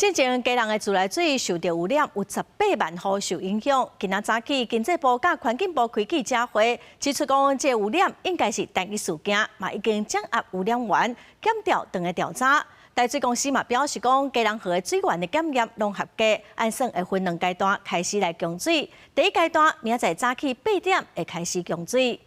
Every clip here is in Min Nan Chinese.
進前基隆的自來水受著污染，有18萬戶受影響。今仔早起，經濟部佮環境部開記者會，指出講，這個污染應該是單一事件，嘛已經掌握污染源，檢調轉來調查。台水公司嘛表示講，基隆河的水源的檢驗攏合格，按算會分兩階段開始來供水。第一階段明仔載早起8點會開始供水。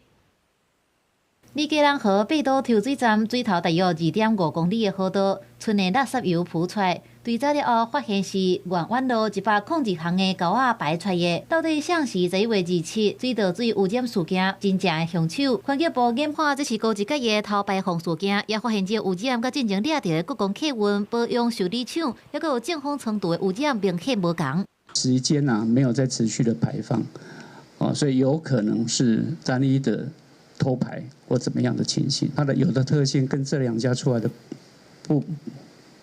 離基隆河八堵抽水站水頭大約2.5公里的河道，村的垃圾油浮出來。追查了後，發現是願遠路102項的溝仔排出來的。到底誰是11月27水道水污染事件真正的兇手？環境部研判這是高級的偷排放事件，也發現這污染佮進前掠著的國光客運保養修理廠，抑閣有正風倉儲的污染明顯無仝。時間啊，沒有在持續的排放，哦，所以有可能是單一的偷排或怎麼樣的情形，它的有的特性跟這兩家出來的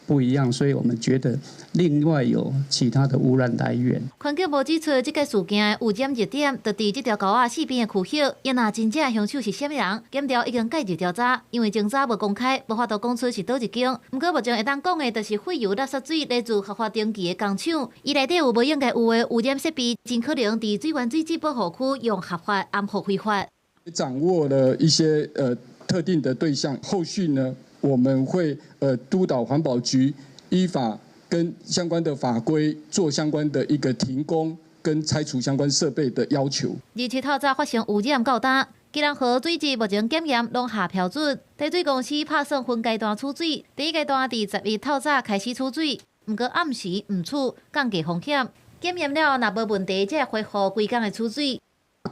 不一樣，所以我們覺得另外有其他的污染來源。環境部指出，這個事件的污染熱點就佇這條溝仔四邊的區域，也若真正兇手是啥物人，檢調已經介入調查，因為偵查無公開，無法度講出是佗一間。毋過目前會當講的，就是廢油垃圾水來自合法登記的工廠，伊內底有無應該有的污染設備，真可能佇水源水質保護區用合法暗號非法。掌握了一些特定的對象，後續呢，我們會督導環保局依法跟相關的法規做相關的一個停工跟拆除相關設備的要求。27透早發生污染到今，基隆河水質目前檢驗攏合標準，台水公司拍算分階段取水，第一階段佇11透早開始取水，毋過暗時毋取，降低風險。檢驗了若無問題，才會恢復規工的取水。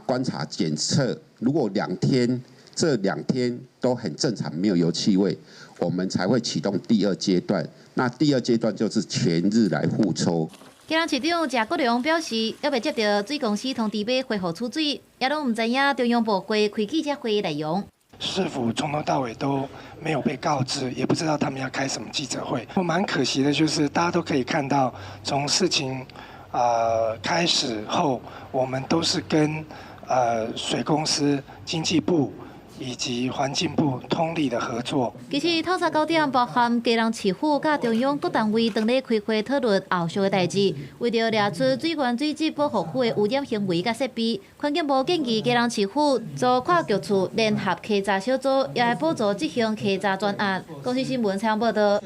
觀察檢測，如果兩天這兩天都很正常，沒有油氣味，我們才會啟動第二階段。那第二階段就是全日來互抽。基隆市長謝國樑表示，猶未接著水公司通知欲恢復取水，也攏毋知影中央部會開記者會內容。市府從頭到尾都沒有被告知，也不知道他們要開什麼記者會。我蠻可惜的，就是大家都可以看到，從事情開始後，我們都是跟水公司、經濟部以及環境部通力的合作。其實透早9點，包含基隆市府佮中央各單位當咧開會討論後續的代誌，為著掠出水源水質保護區的污染行為佮設備，環境部建議基隆市府組跨局處聯合稽查小組，也會補助執行稽查專案。公視新聞採訪報導。